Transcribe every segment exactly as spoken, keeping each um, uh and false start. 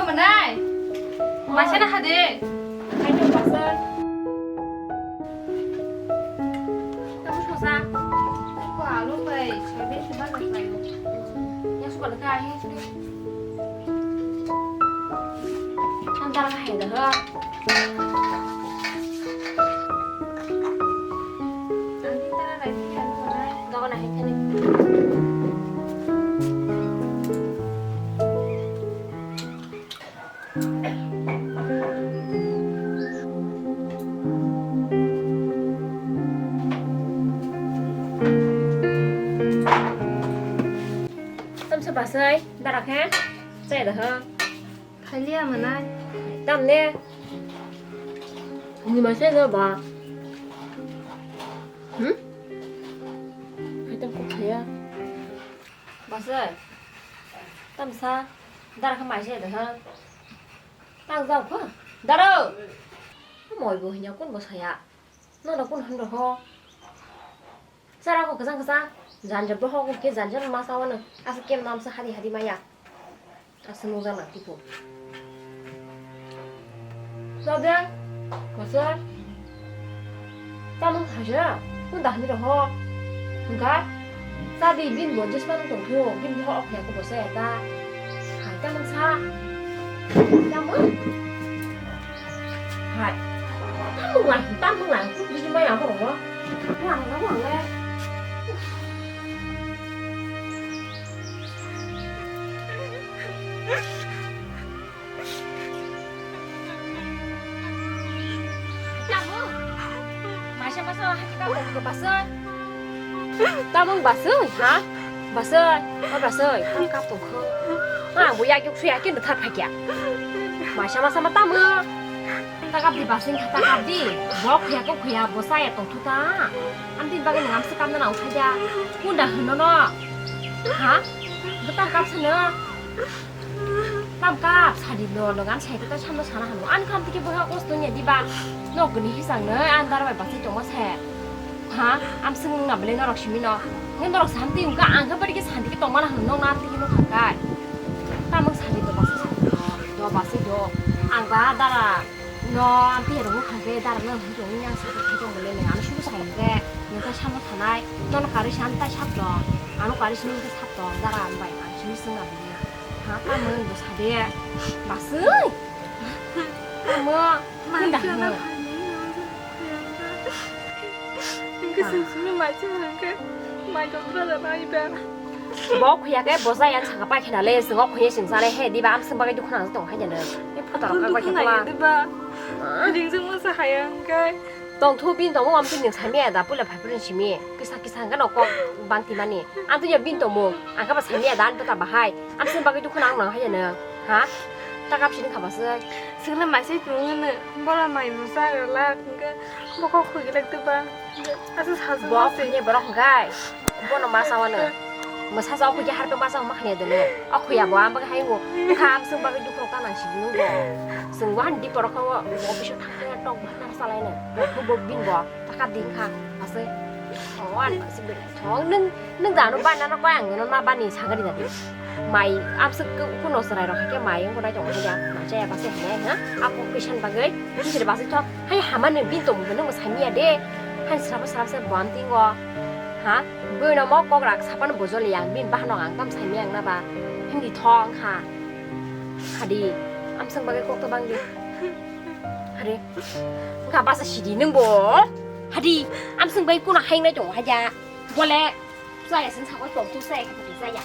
Manai. Maisa na hade. Hai to basa. Tamo sosa. Ko alu bai, soybean se bazar khlaio. Ya sukal ka ahi sini. Ang dara ka hai da ha. Ang ni dara rai ni ang ko rai. Dogo na hai thani. Tamsa basai, dara khe, chai da ha. Khailiya manai. Tam ne. Ni ma se ba. Hmm? Hai tam ko khaya. Basai. Tamsa, dara khe mai se da ha. Tang jao kho. Daro. Moi bo hinya kun bo saya. No no kun han ro ho. Sara ko kasa kasa. Jan jab ho ko ke jan jan ma sa wa no. Asa kem nam sa hari hari maya. Asa no jana tipo. Sabda. Kasa. Tamung haja, kun dahni roho. Hingka, sadi bin bo jesma nung tongthu, bin bo ok ya ko bosa ya ta. Hai tamung sa. Tamung. Hai. Tamung lai, tamung lai, kun biji maya ko roho. Wang, wang, wang le. Tamung. Maisa masa hai ka ko basai. Tamung basai, ha? Basai, o basai, ang kap tong kho. Ang bo yak yuk suya kin thar phakya. Maisa masa ma tamung. Ta kap di basing kha ta kap di. Bo khuya ko khuya bo saya tong thu ta. Am tin bagwi nang am se kam na nang thai da. Kunda hino no. Ha? Bwtang kap sano. Tam kap sadi no no gan sai ta samno sana hano. An kam tike boha kosto nya diba. Nok gni hisang no an dar bai basi tongma se. Ha? Am sing na bele norok simi no. Ngi norok santi ungka ang ka bari ke santi ke tongma na hano nok na tike no thangkai. Tamang sadi to basa sadi do. Do basi do. Ang ba dara. No, ang tiyar wngkha khe dara no hwnwi tongwi yang sakha khe tong bole nang ano sudu sai hwnkhe nokha samo thanai nono karwi san tai sak dong ano karwi sini hwnkhe sak dong dara ang bai ang sini swng abini ha tamo bo sade baswi tamo hwnda hwno. Hwnkhe swng simi mai se hwnkhe mai tong brother nai ba. Bo khuya khe bo jaya saka paikha nale, chwng o khuya chwng chale he, diba amswng bagwi dukhu nang tong hai jani. E photo rok kagwi khe diba. Ringjwk masa haya hwnkhe. Tong thu bini tongmung amtwi nwng sami ya da, puila phai phai simi. Kisa kisa hwnkhe no kok bang timani. Ang twi ya bini tongmung, ang khe ba sami ya da, ang twi ta bahai. Amswng bagwi dukhu nang nang hai jani. Ha? Ta kap sini kha ba se. Swngla mai se phuru hwno, bola mai bo sa rwlak hwnkhe. Bo kok khogwi lak tei ba. Asa sajwk bo se. Khogwi borok hwnkhe. Bono ma sa wano. Mwsa sa khogwi harpe ma sa ma khne dene. O khoya bo am bagwi hai bo. Kha am swng bagwi dukhu rok ta nang sidi nung bo. Swng bo han di borok kho office o thang khe tok bo han salai no. Bo bo bin bo. Taka din kha. Ase. O an ase. Thong nwng, nwng dano bana no koi ang no na bani sagari na di. Mai amswk kuno chwrai rok khe mai wngko nai tongo ya. Mai chaya base hwnwi ha. Ako kwisan bagwi, kwisani base thok. Hai hamani bin tong nwng bo samiya de. Han srabo srabo se bom tingo. Ha? Bwino mo kok rak sapan bojoli ang bin bahano ang tam samiya ang na ba. Hindi thong kha. Hadi. Amswk bagwi kok to bangdi. Hadi. Wngkha basa sidi nwng bo. Hadi. Amswk bagwi kuno hai nai tongo haja. Bole, chaya sing sabo tong tu chaya khe pati chaya.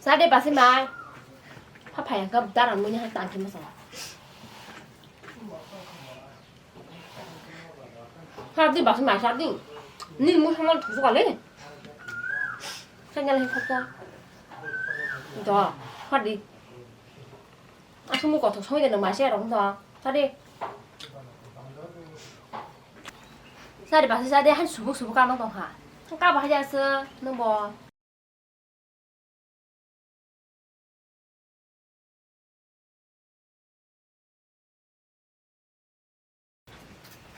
Sade basi mai. Pha phai ang kap darang muni hai tangki masa. Sadi basi mai sadi. Ni mu samal thusu kale. Kanya lai khata. Do, hadi. Aswk mui kothok songwi de nwng mai se rok wngtong. Sadi. Sadi basi sadi han subuk subuk kama tongkha. Kabo haja se nwng bo.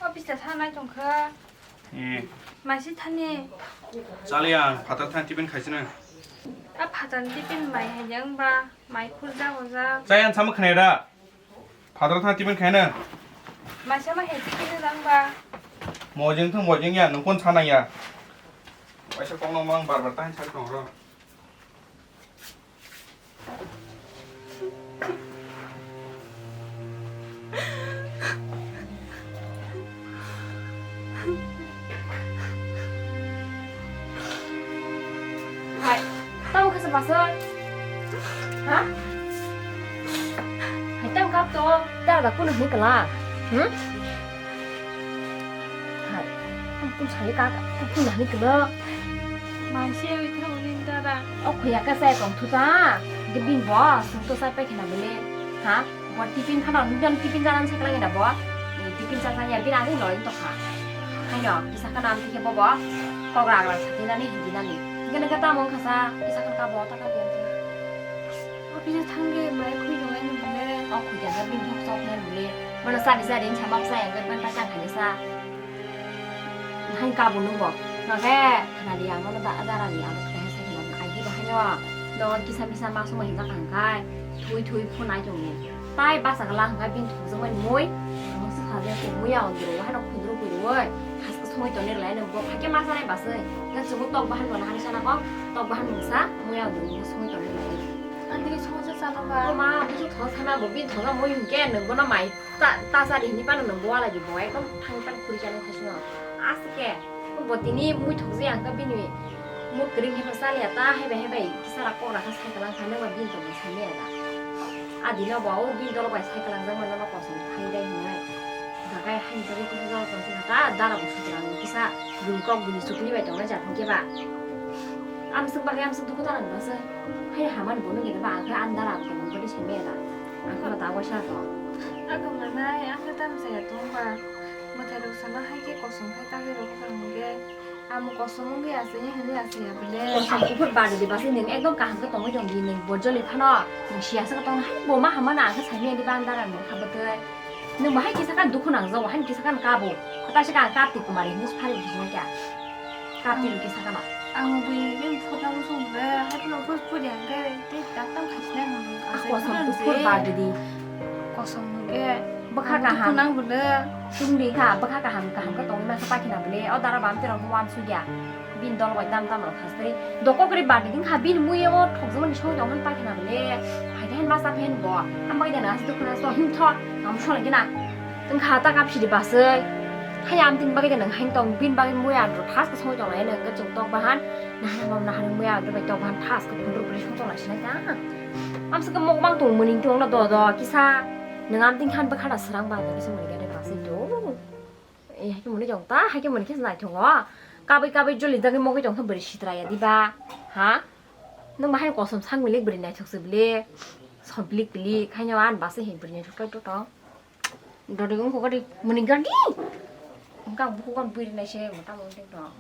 Office ta thangnai tongkha. Eh. Maisi thani. Chali ang phatar thang tiben khaisina. A Atan tiffin mai hai jang ba, mai khul jago jak. Chai ang sama khnai da. Phadra tha tiffin khaina. Mai sama hai tiffin jang ba. Mojeng thung mojeng ya, nung kon sana ya. Waisa kong nang mang bar bar tang chak tong ro. Hai, tamo khe se basa? Ha? Hai, tamo kap to, da da kuno hini kala. Hmm? Hai, ang kun sali ka, ang kun nani kelo. Manse oi thang ni dara. O khoya ka sai kong thu ta. Ge bin bo, sung to sai pai khena bele. Ha? Bo tiffin khana, nudon tiffin janan sai kala da bo. Ni tiffin sa sa ya bin ani loi to kha. Hai no, kisa khana am thike bo bo. Kok rang rang sa dinani, dinani. Ge ne ka ta mong kha sa, kisa khana ka bo ta ka bi. Office thangge mai khui rong ani bole. O khui ya bin thok sok ne bole. Mana sa ni sa din sa ma sa ya ge ban ta ka khani sa. Hai kabo nung bo. Nage, khana di ang no da, da rani ang khe hai sai khana. Ai di bahai no. No kisa misa ma sumai hinjak ang kai. Thui thui phone ai tong ni. Tai basa gala hingka bin thujak mani mui. Ang se kha de mui ya on dro. Hai no khudru khui roi. Has ko sumai tong ni lai no bo phake ma sa nai basa. Ga chubu tok bahan bo na hani sana ko. Tok bahan mung sa. Mui ya on dro. Sumai tong ni lai. Ang di sumai sa sana ba. Ma bu thok sana bo bin thok mui hingke nung bo na mai. Ta, ta sa di hini pano nung bo wala di bo ekdom thang thang khuri chani khasno. Asike, bo tini mui thokje ang ka bini mut kring heba sali ata heba heba kisa rak kok rakha sai kalang kha nang ba bin to bo sami ada. Adi no bo o bin dolo bai sai kalang jang mano no kosom thai dai hinai. Dakai hai jagui kisa jol tong kha ta dara bo sutrang kisa bini kok bini sukli bai tong na jat hingke ba. Amsuk bagai amsuk dukhu ta nang ba se. Hai haman bo nung ba ang khe andara ang tong bo di sami ada. Ang khe ta waisa to. Ang khe manai, ang khe tam saya tong ba. Mwtai rok sana hai khe kosom khai ta khe rok kha hwnkhe. Amo kosom wngwi aswk ya hwnwi aswk ya bile. Kosom kuphur bari di basi nwng ekdom kaham khe tongwi tong di nwng bojoli phano nwng siya sa tong hai bo ma hama na ang khe saimya di bang dara nwng kha bwtwi. Nwng bo hai kisa khan dukhu nang jago hai kisa khan kabo. Kota se kang kap ti kumari hwnwi phari bisi nang kya. Kapti rwkhe sakano. Ang bui bini photo ang song le, hai phano post pori ang khe tei tak tam khaisina hwn. Kosom kuphur ba didi. Kosom hwnkhe bwkha kaham. Nang bwle. Chwng di kha bwkha kaham kaham khe tongwi masa pakhina bwle. O dara bam terok wan sugya. Bini dol bai dam dam rok khastri. Dokok ri ba didi kha bini mui o thokjwmani song tong hwn pakhina bwle. Hai khe hen masa phen bo. Hambai dana aswk khna so him tho. Ngam song lagi na. Wngkha ta kapsidi baswi. Hai amtwini bagwi de nwng haino tong, bini bagwi muya andro thasko songwi tonglai, nwng khe chwng tok bahan, nahani mom nahani muya andro bai tok bahan thasko phundro bwrwi song tonglai sinai ta. Amswk khe mokmang tong mwnwi tongno do do kisa, nwng amtwini khan bwkha da swrang ba kisa mwnwi khe baswi do. E hai khe mwnwi tong ta, hai khe mwnwi khe naithok o. Kabwi kabwi joli jagwi mogwi tong khe bwrwi sitra ya diba? Ha? Nwng bahai kosom sak milik bwrwi naithok se bwle. Som pilik pilik, haino ani baswi hai bwrwi naithok pai to tong. Dori wngkha kari mwnwi gadi. Wngkha ang bukhuk ang bwrwi naise mota mota tong.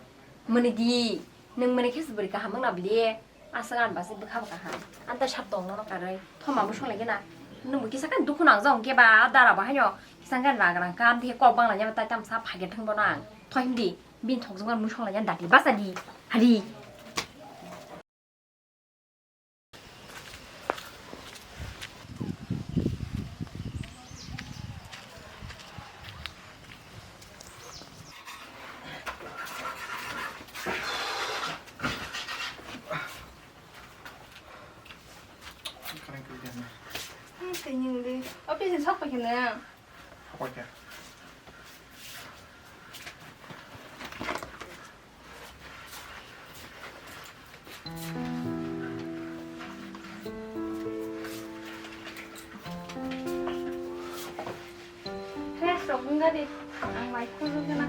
Mwnwi di, nwng mwnwi khe se bwrwi kaham wngna bwle. Aswk ang basi bwkha bwkha ha. Ang ta sap tong nono karwi. Thoma bo song lagi na. Nwng bo kisa khe dukhu nang jong khe ba dara bo haino. Kisa khe rang rang kam di kok bang lanya tai tam sa phage thang bo nang. Thoi himdi. Bin thok jong mui song lanya dati basa di. Hari. Tini uli. Office ni sok paikha na. Sok paikha. Fresh rok wngkha di, ang mai khuluk gana.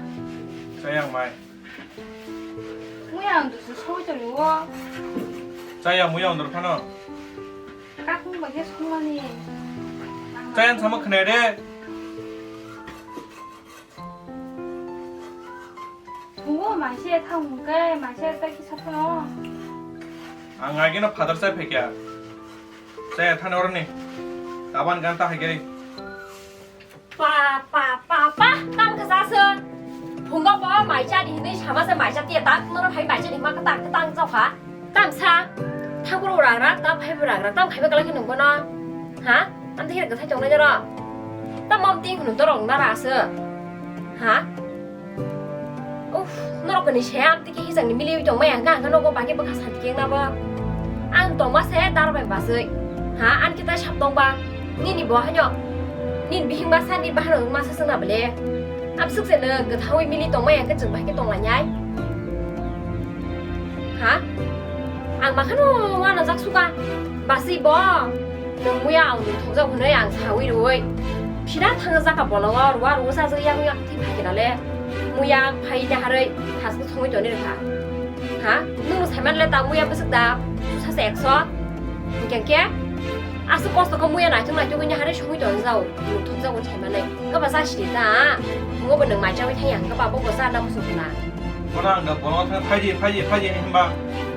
Chayang mai. Muya ang dusu soi toni o. Chayang muya ang dor phano. Kakung bai khe songmani. Chayang sama khne de. Thungo maise thang hwnkhe maise ta kisa phano. Ang ageno father chai phaikha. Chaya thani oroni. Taban gan ta haigari. Pa pa pa pa tam kha sa sir. Phungo bo mai cha di hinwi sama se mai cha tiya tak noro phai mai cha di ma ka tak tang chau kha. Tam sa. Ang boro ragra, ta phai bo ragra, ta phai bo kalai khe nung bono. Ha? Ang tei khe gthai tongnai jaro. Ta mom ting hunu dorong nara aswk. Ha? Uff, norok ni se am tiki hijang ni mili tong maya hangka hangka nogo bagi bwkha santi keng nabo. Ang tong ma se dar bai basui. Ha, an kita sap tong ba. Nini bo hanyo. Nin bihing ba sani bahano ma sa sengna bele. Am suk se ne gthangwi mili tong maya hangka chwng bai ke tong lai nyai. Ha? Ang makhano wana jak suka. Basui bo. Nwng muya ang thokjak hwnwi ang sawi rwui. Phina thangjakha bolongo rwa rwa sajak yang yang thik phai khe nale. Muya phai de harwi thasno songwi toni rwkha. Ha? Nwng saiman le ta muya bwswk da? Sasa ekso. Hingke hingke? Aswk kosto khe muya naithok naithok wngya harwi songwi toni jao. Nwng thokjak hwnwi saimanwi. Khe ba sa sidi ta? Ngo bo nwng mai chawi thai ang khe ba bo bo sa da musu khna. Bono ang da bono thang phaidi, phaidi, phaidi hinba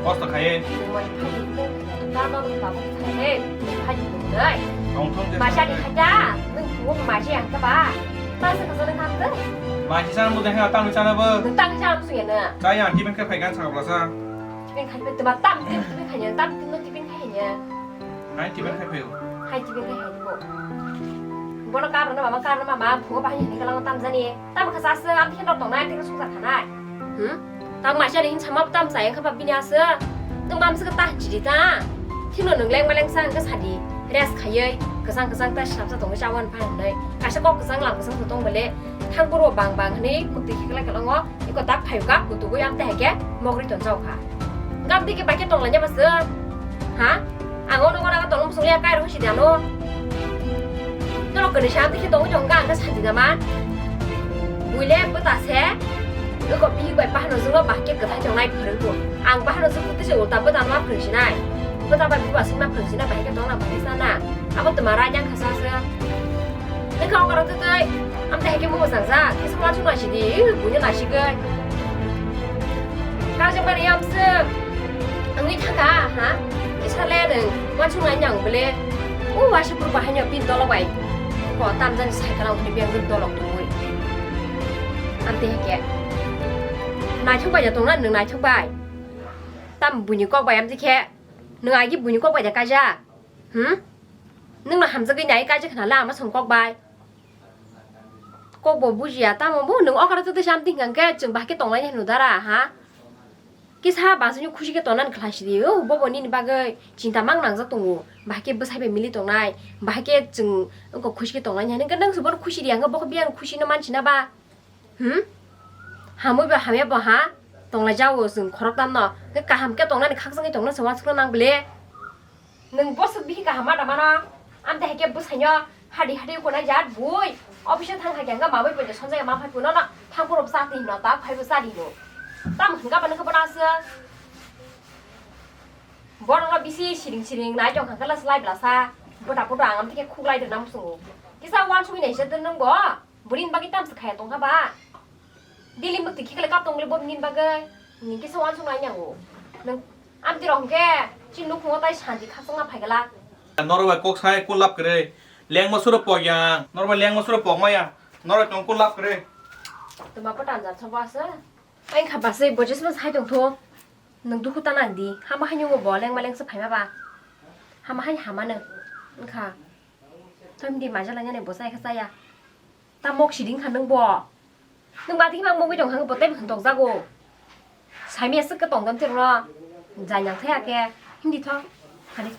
kosto khaye. Nwng mai phaidi, ta no nwng tabuk thai he, phaidi nwng dai. Tong thong de. Masa di khaja, nwng phungo masi ang khe ba. Ta se khasa nwng kham de. Masi sana mo de ha tang sana bo. Nwng tang sana mo suya na. Chaya tipen khe phai gan sa blasa. Tipen khai pe tuma tam tipen khai nya, tam tipen no tipen khai nya. Hai tipen khai phayo. Hai tipen khai hai bo. Bono karno mama, karno mama, phungo bahai ni kalang tam jani. Tam khasa se, am khe no tong nai, te sung sa thanai. Hmm? Tang ma jani hin sama tam sa, yang khapa bini ase. Tang mam se ta chiri ta. Thino nung leng maleng sa, hingke sadi. Rest khayoi, kesang kesang ta sab sa tong sa wan phan nai. Kaisa kok kesang lam kesang tong bele. Thang boro bang bang ni, mukti khikla kalango. Iko tak phayo ka, kutugui am te hake, mogri ton jao kha. Gam dike bai khe tong lanya bwswk? Ha? Ang o nogo naga tongma bwswk liya kairo hwnsi de ano. Norok kwnwi se ang bikhe tongwi tong kha ang khe santi da man. Buile bwta se. Eko bihik bai bahano jwngno bahai khe kwthai tongnai phwrwngkhu. Ang bahano jwk twi se ulta bwta no ma phwrwngsinai. Bwta bai buba swngma phwrwngsinai bahai khe tongna bahai sana. Abo twma rai jang kha sa se. Nokha okora twi twi. Amte hake mo bwsajak, kisa uansuk naisidi, buino naisigwi. Kajak mani amswk wngwi thangkha, ha? Kisa le nwng uansuk nai nang bole. O waisa bwrwi bahaino bini dolo bai. Ko tamjani cycle o hwnwi biyang dolok tongwi. Amte hake. Naithok bai da tongna nwng naithok bai. Tam buini kok bai amte khe. Nwng agi buini kok bai da kaijak. Hmm? Nwngno hamjagwi nai kaijak khna le ama song kok bai. Kok bo bujiya, tamo bo nwng okra twi twi sam ting hwnkhe chwng bahai khe tonglaini hwnwi dara, ha? Kisa bachwino khusi khe tongnani khlai sidi, o bobo nini bagwi chinta mang nangjak tongo, bahai khe bwsai bai mili tongnai, bahai khe chwng wngkok khusi khe tonglaini hwnwi hwnkhe nwng se bono khusi riya hwnkhe bo khe biyang khusi no manchina ba? Hmm? Hamwi bo hamya bo ha? Tonglai jao chwng khorok tamno, hwnkhe kaham khe tongnani khakchangwi tongna se uansukna nang bwle. Nwng bwswk bihi kaham ma da mano? Amte hai khe bwsaino hadi hadi ukunai jat bui. Office o thang hai khe hwnkha mamui poito sonjak ya ma phai puno no thang phuru bwsa twi hino ta phai bwsa di hino. Tam hwnkha ba nokha bono aswk. Borok no bisi siring siring nai tong kha kala slai blasa. Bwta bwta ang amte khe khuklai rwna muchungo. Kisa uansugwi naisik nwng bo. Bwrwini bagwi tamsa khaya tongkha ba? Daily mwktwi khiklai kap tongmani bo bini bagwi. Nini kisa uansuk nai nang o. Nwng amtwi rok hwnkhe chini nukhungo tai santi khakchangma phai glak. Norok bai kok sai kulap kwrwi. Lengma suro pok yang. Norok bai lengma suro pok maya. Norok tong kulap kwrwi. Tuma pwta jat sobo asa. Ai kha basai bo jesma sai tong tho. Nwng dukhu ta nang di. Hama hai nungo bo lengma lengsa phaima ba. Hama hai hama nwng. Wngkha. Tamdi maja lainani bo chai kha chaya. Ta mok siding kha nwng bo. Nwng bati mang mugwi tong kha bo tei bwkhwng tokjago. Saimya swk khe tong dam tiro. Jai nang thaya khe. Hindi tho. Khani.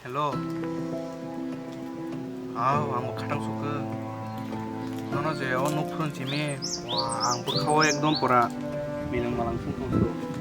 Hello. Aw, ang bo khatang sukha. Nono je o nuk phuru simi, wa, ang bwkhao ekdom pura milang malang sung tong.